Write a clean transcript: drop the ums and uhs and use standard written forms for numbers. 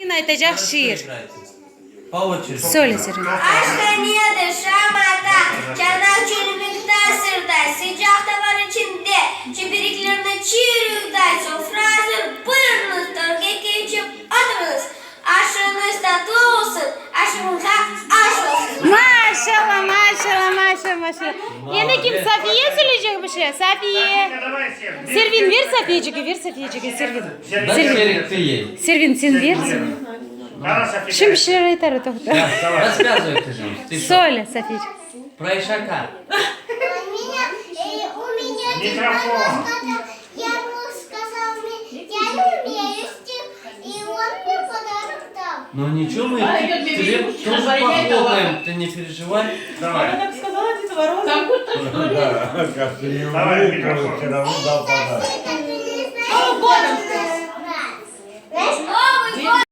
Aytacaq şiir. Po oçeredi. Söyle, Servin. Aşhanede şamata, çanaq-çölmek tasırday, sıcaq tavan içinde, çibereklerni çırılday, sofra azır, buyurıñız, törge keçip oturıñız, aşıñız tatlı olsun, aşığanğa aş olsun. Maşallah, maşallah, maşallah, maşallah. Endi kim, Safiye söyleycek bir şey? Safiye. Servin, ver Safiyecige, ver Safiyecige, Servin. Servin. Servin, sen ver. Şimdi bir şeyler aytar, toqta. Рассказывай, пожалуйста. Ты что? Söyle, Safiyecik. Про ишака. У меня, э, у меня Дед Микрофон. Мороз, когда я ему сказал, мне, я не умею стих, и он мне подарок дал. Ну ничего, мы А, идет мне тебе видео, тоже варенье похлопаем, ты не переживай. Давай. Она так сказала Деду Морозу. Как будто, что ли? Да, как ты не Давай, умеешь, микрофон. все равно дал подарок.